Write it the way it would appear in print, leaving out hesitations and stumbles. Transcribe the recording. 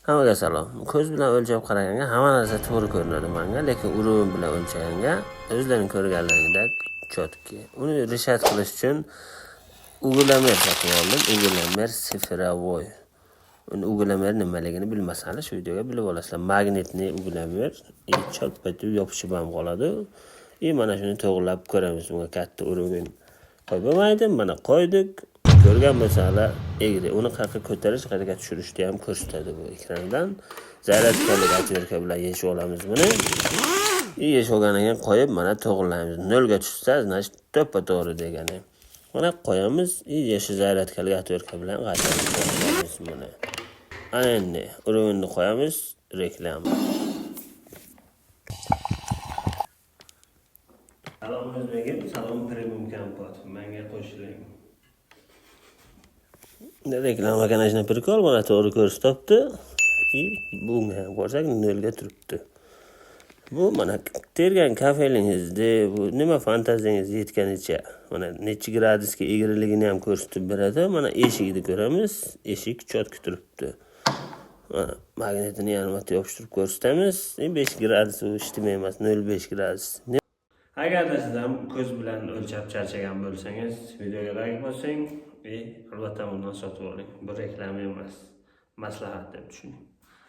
Hammaga salom. Ko'z bilan o'lchab qaraganga hamma narsa to'g'ri ko'rinadi menga, lekin уровень bilan o'lchaganga o'zlaring ko'rganlaringdek чётки. Uni решать qilish uchun угломер sotib oldim. Угломер цифровой. Uni угломер nimaligini bilmasangiz, shu videoga bilib olasizlar. Magnitni угломер и chop etib yopishib ham qoladi. И mana shuni to'g'rilab ko'ramiz. Bunga katta уровень qo'yib bo'lmaydi. Mana qo'ydik. Ko'rgan bo'lsanglar, egri. Uni qayerga ko'tarish, qayerga tushirishni ham ko'rsatadi bu ekrandan. Зарядка lik отвёртка bilan yechib olamiz buni. И yechib olgandan keyin qo'yib, mana to'g'rilaymiz. Nolga tushsa, значит, to'ppa-to'g'ri degani. Mana qo'yamiz, и shu зарядка lik отвёртка bilan qaytarib qo'yamiz buni. Ana endi уровень ni qo'yamiz, reklama. Salom o'zbegim, salom Premium Kompot. Menga qo'shiling. Reklama, конечно, прикол, mana to'g'ri ko'rsatyapti. И bunga ham ko'rsak, nolga turibdi. Bu mana tergan kafelingizni, bu nima, fantaziyangiz yetganicha, mana necha gradusga egriligini ham ko'rsatib beradi. Mana eshikni ko'ramiz, eshik чётко turibdi. Mana magnitini yana marta yopishtirib ko'rsatamiz. 5 gradus u ijtimoiy emas, 0,5 gradus. Agarda siz ham ko'z bilan o'lchab charchagan bo'lsangiz, videoga like bosing и albatta bundan sotib oling. Bu reklama emas, maslahat deb tushuning.